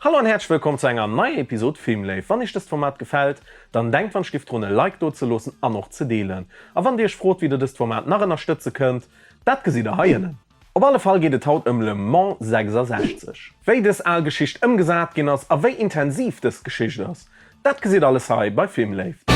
Hallo an häerzlech wëllkomm zu enger neier Episode Filmléif. Wann iech dëst Format gefält, dann denkt wann Stift drun e Like do ze loossen an och ze deelen. A wann dir iech frot wéi der dëst Format nach ënnerstëtze kënnt, dat gesitt der hei ënnen. Op alle Fall geet et haut ëm Le Mans 66. Wéi dës al Geschicht ëmgesat ginn ass a wéi intensiv dës Geschicht ass, dat gesitt alles hei bei Filmléift.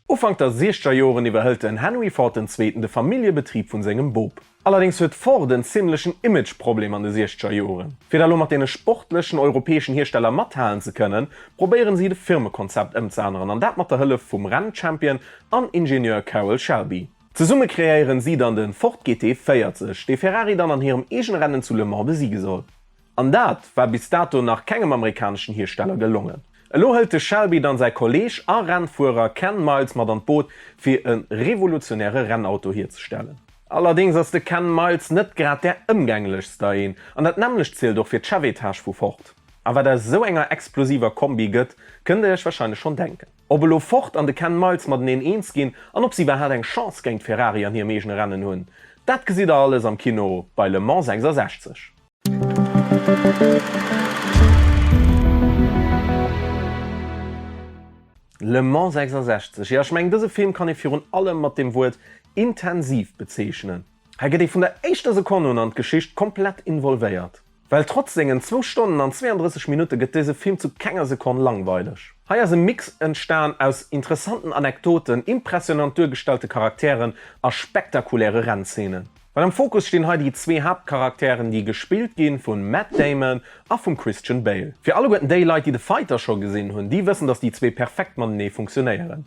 Ufank der siechzeger Joren iwwerhëlt den Henry Ford den Zweeten de Familljebetrib vun sengem Bop. Allerdéngs huet Ford en zimmlechen Imageproblem an de siechzeger Joren. Fir da lo mat deene sportlechen europäeschen Hiersteller mathalen ze kënnen, probéieren si de Firmekonzept ëmzeänneren an dat mat der Hëllef vum Rennchampion an Ingenieur Carroll Shelby. Zesumme kreéieren si dann de Ford GT 40, dee Ferrari dann an hirem eegene Rennen zu Le Mans besiege soll. An dat war bis dato nach kengem amerikaneschen Hiersteller gelongen. Elo hëlt de Shelby dann säi Kolleeg a Rennfuerer Ken Miles mat an d'Boot fir e revolutionäre Rennauto hierzestellen. Allerdéngs ass de Ken Miles net grad där ëmgänglechster een, an dat nämmlecht zielt och fir d'Chefetage vu Ford. A wat aus esou enger explosiver Kombi gëtt, kënnt der iech warscheinlech schonn denken. Ob elo Ford an de Ken Miles mateneen eens ginn an ob si iwwerhaat eng Chance géingt Ferrari an hirem eegene Rennen hunn, dat gesitt der alles am Kino bei Le Mans 66. Le Mans 66, jo ech mengen dëse Film kann ee virun allem mat dem Wuert intensiv bezeechnen. Hei gëtt ee vun der éischter Sekonn un an d'Geschicht komplett involvéiert. Well trotz sengen zwou Stonnen an 32 Minutte gëtt dëse Film zu kenger Sekonn langweileg. Hei ass e Mix entstan aus interessanten Anekdoten, impressionant duergestallte Charakteren a spektakuläre Rennzeenen. Well am Fokus stinn hei déi zwee Haaptcharakteren, déi gespillt ginn vun Matt Damon a vum Christian Bale. Fir alleguerten déi Leit, déi The Fighter scho gesinn hunn, déi wëssen, dass déi zwee perfekt matenee funktionéieren.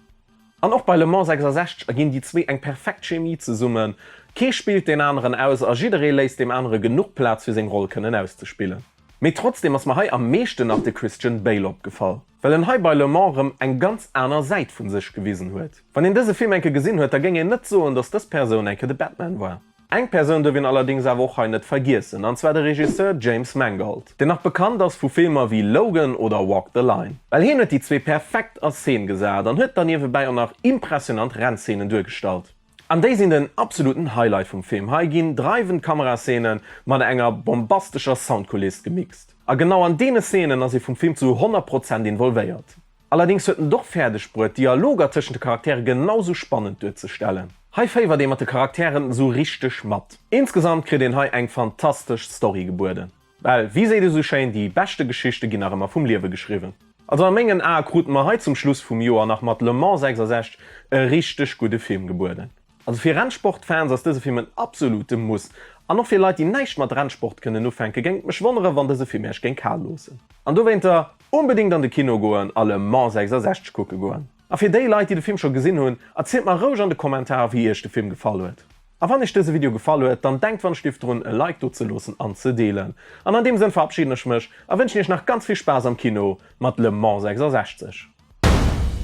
An och bei Le Mans 66 erginn déi zwee eng perfekt Chemie zesummen, kee spillt deen aneren aus a jidderee léisst deem anere genuch Plaz fir seng Roll kënnen auszespillen. Mee trotzdem ass mer hei am meeschten nach de Christian Bale opgefall, well en hei bei Le Mans rëm eng ganz aner Säit vun sech gewisen huet. Wann een dëse Film enke gesinn huet, da géing een net soen, dass dës Persoun enke de Batman war. Eng Persoun duerf een allerdéngs awer och hei net vergiessen, an zwar de Regisseur James Mangold, deen nach bekannt ass vu Filmer wéi Logan oder Walk the Line. Well hien huet déi zwee perfekt a Szene gesat an huet dann niewebäi och nach impressionant Rennszenen duergestallt. An déi sinn den absoluten Highlight vum Film. Hei ginn dreiwend Kameraszenen mat enger bombastescher Soundkuliss gemixt. A genau an deene Szenen ass ee vum Film zu 100 Prozent involvéiert. Allerdéngs huet en et och fäerdeg bruet, d'Dialoger tëschent de Charaktere genau sou spannend duerzestellen. Hei féiwert ee mat de Charakteren sou richteg mat. Insgesamt kritt een hei eng fantastesch Story gebueden. Well, wéi seet ee sou schéin, déi beschte Geschichte ginn nach ëmmer vum Liewe geschriwwen. Also a mengen Ae krute mer hei zum Schluss vum Joer nach mat Le Mans 66 e richteg gudde Film gebueden. Also fir Rennsportfans ass dëse Film en absolute Muss. An och fir Leit déi näischt mat Rennsport kënnen ufänken, géing et mech wonnere wann dëse Film iech géing kal loossen. An dowéinter onbedéngt an de Kino goen a Le Mans 66 kucke goen. A fir déi Leit déi de Film scho gesinn hunn, erzielt mer roueg an de Kommentarer wéi iech de Film gefall huet. A wann iech dëse Video gefall huet, dann denkt wann Stift drun e Like do ze loossen an ze deelen. An an deem Sënn verabschieden ech mech a wënschen iech nach ganz vill Spaass am Kino mat Le Mans 66.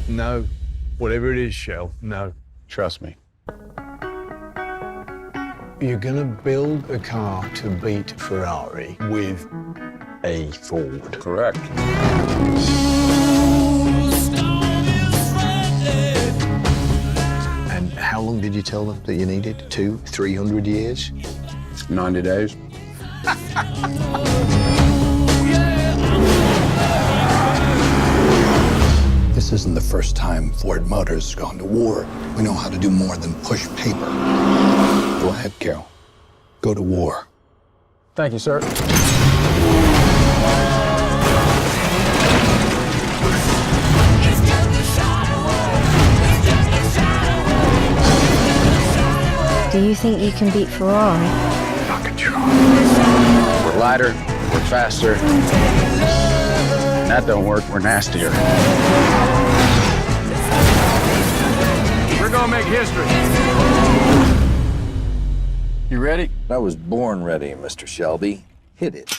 No, whatever it is, Shel, no. Trust me. You're gonna build a car to beat Ferrari with a Ford. Correct. And how long did you tell them that you needed? 2, 300 years? 90 days. This isn't the first time Ford Motors has gone to war. We know how to do more than push paper. Go ahead, Carol. Go to war. Thank you, sir. Do you think you can beat Ferrari? I can try. We're lighter, we're faster. And that don't work, we're nastier. We're gonna make history. You ready? I was born ready, Mr. Shelby. Hit it.